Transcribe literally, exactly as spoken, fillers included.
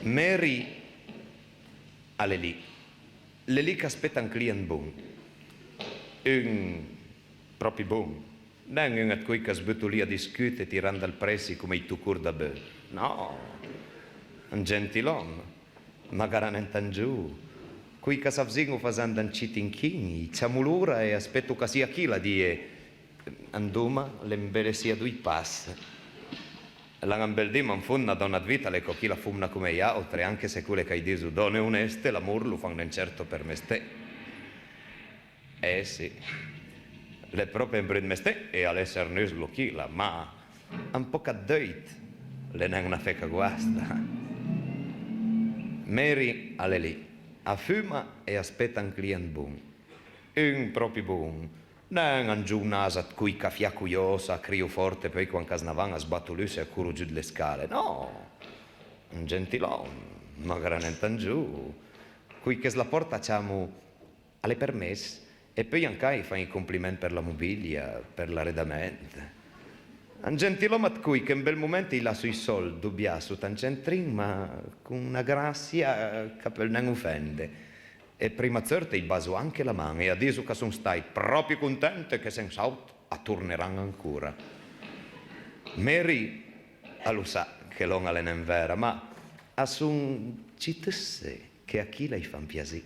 Mary a l'é lì, l'é lì ch'a speta un client bon. Un pròpi bon. Nen un ëd coj ch'as buto lì a discute tirand ël presi come ij tocor da beu. No, un gentilòm, magara nen tant giov, coj ch'as avzin-o fasend un cit inchin, ij ciamo l'ora e a speto ch'a sia chila a dije: "Andoma, l'é ëmbelessì a doi pass." L'han un bel dì, ma an fond na dòna ëd vita a l'é co chila fomna come j'àutre, anche se cole ch'a-j diso dòne oneste l'amor lo fan nen certo për mesté. Eh sì, l'é pròpi un brut mesté e a l'é sernuslo chila, ma un pòch ëd deuit l'é nen na feca guasta. Mary a l'é lì, a fuma e a speta un client bon. Un pròpi bon. Nen un giovnas ëd coj ch'a fiaco j'òssa, a crio fòrt e peui quand ch'a s'na van a sbato l'usse e a coro giù dle scale. No, un gentilòm, magara nen tant giov. Coj che s'la pòrta a ciamo: "A l'é përmess?" E peui anca a-j fan ij compliment për la mobilia, për l'aredament. Un gentilòm ëd coj che un bel moment a-j lasso ij sòld dobià sot un centrin, ma con na grassia ch'a peul nen ofende. E prima ëd seurte a-j baso anche la man e a diso ch'a son stait pròpi content e che sens'àut a torneran ancora. Mary a lo sa che lòn a l'é nen vera, ma a son cit usse che a chila ij fan piasì.